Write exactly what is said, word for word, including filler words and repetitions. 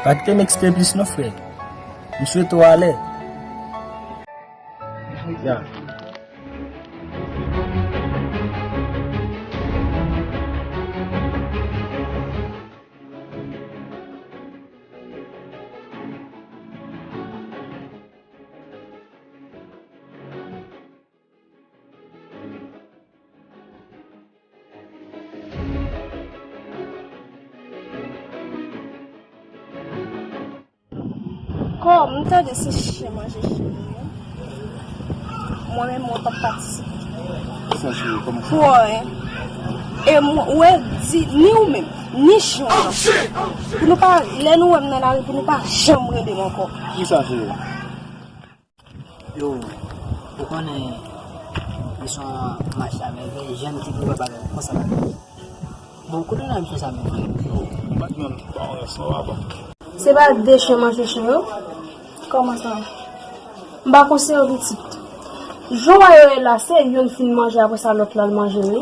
Pa kite m eksplike plis non, frè. M swete w alè. Ya. Kòm m tande se chen manje chen nou ye, mwen menm mwen p ap patisipe. Kisa cheri, kòman sa? Pou anyen. E mwen, ou wè, di, ni ou menm, ni Jan, pou nou pa, lè nou wè m nan lari, pou nou pa janm rele m ankò. Kisa cheri? Yo, ou konnen, li se yon match la, men vre, Jan ki pou wè bagay konsa la. Bon, kote w nan misye sa menm, frè? Yo, m pa t menm pa yon rès non, papa. Se pa de chen manje chen yo? Kòman sa? M pa konseye w pitit. Jan w wè yo ye la, se youn fin manje, apre sa lòt la al manje l wi.